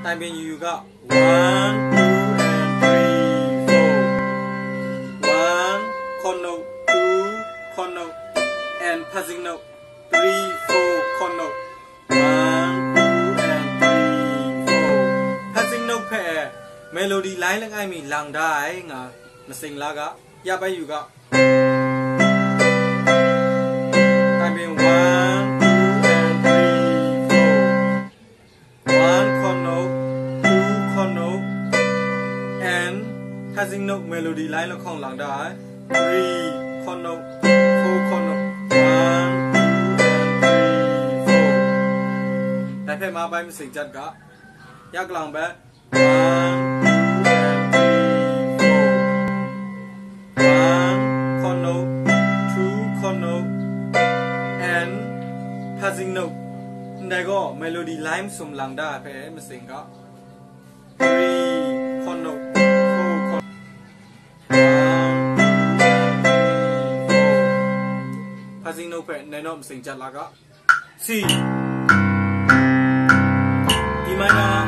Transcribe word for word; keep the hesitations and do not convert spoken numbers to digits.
တိုင်ပင်ယူယူက one two and three four, one chord note, two chord note, and passing note, three four chord note, one two and three four. Passing note hpe melody line langai mi lang da ai nga masing la ga, ya bai yu ga. Timing one, two and three, four. One chord note, two chord note, and passing note melody line lahkawng lang da ai. Three chord note, four chord note, one, two and three, four. Dai hpe ma bai masing jat ga. Ya galang bai. One, two and three, four. One chord note, two chord note, and passing note. Ndai gaw melody line sum lang da ai hpe masing ga. Three chord note, four chord. One, two and three, four. Passing note hpe ndai naw masing jat la ga. C, D minor,